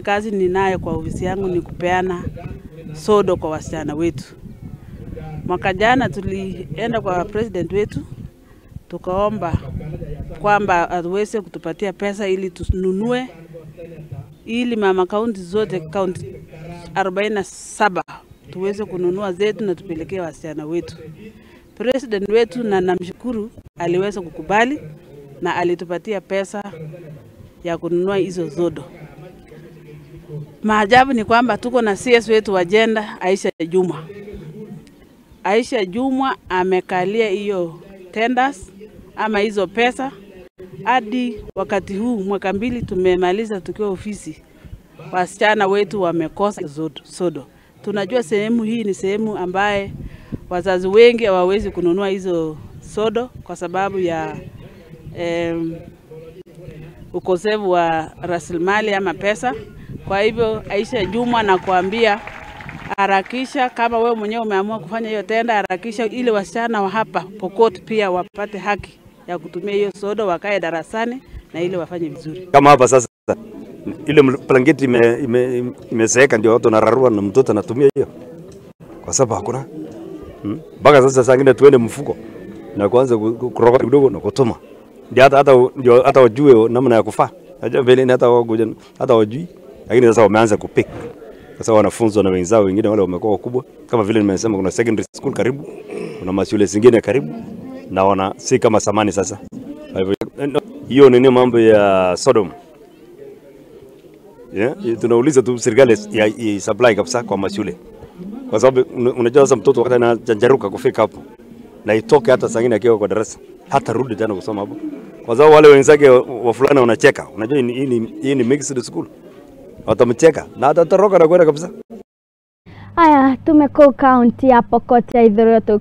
Kazi ninayo kwa ofisi yangu ni kupeana sodo kwa wasichana wetu. Mwaka jana tulienda kwa president wetu tukaomba kwamba aweze kutupatia pesa ili tununue, ili mama kaunti zote, kaunti 47 tuweze kununua zetu na tupelekee wasichana wetu. President wetu, na namshukuru, aliweza kukubali na alitupatia pesa ya kununua hizo sodo. Maajabu ni kwamba tuko na CS wetu wa gender Aisha Jumwa. Aisha Jumwa amekalia hiyo tenders ama hizo pesa hadi wakati huu, mwaka 2 tumemaliza tukiwa ofisi, wasichana wetu wamekosa sodo. Tunajua sehemu hii ni sehemu ambaye wazazi wengi hawawezi kununua hizo sodo kwa sababu ya ukosefu wa rasilimali ama pesa. Kwa hivyo Aisha Jumwa nakuambia harakisha, kama wewe mwenyewe umeamua kufanya hiyo tenda, harakisha ili wasichana wa hapa Pokot pia wapate haki ya kutumia hiyo sodo, wakae darasani na ili wafanye vizuri. Kama hapa sasa ile blanketi imezeeka, ndio watu wanararua na mtoto anatumia hiyo kwa sababu hakuna mpaka sasa. Saa ingine tuende mfuko na kuanza kuroga kidogo na kutuma, ndio hata wajue namna ya kufaa. Najua vile hata wagoja hata wajui, lakini sasa wameanza kupik. Sasa wanafunzwa na wenzao wengine wale wamekuwa wakubwa. Kama vile nimesema kuna secondary school karibu, kuna mashule zingine karibu, na wana si kama zamani sasa. Kwa hivyo hiyo ni mambo ya Sodom. Yeah, tunauliza tu serikali ya supply kabisa kwa mashule. Kwa sababu unajua sasa mtoto wakati anajanjaruka kufika hapo na itoke hata saa nyingine akiwa kwa darasa, hata rudi tena kusoma hapo. Kwa sababu wale wenzake wa fulana wanacheka. Unajua hii ni mixed school. Watamcheka na atatoroka na kwenda kabisa. Aya, tumeko kaunti ya Pokot ya Ithũĩro.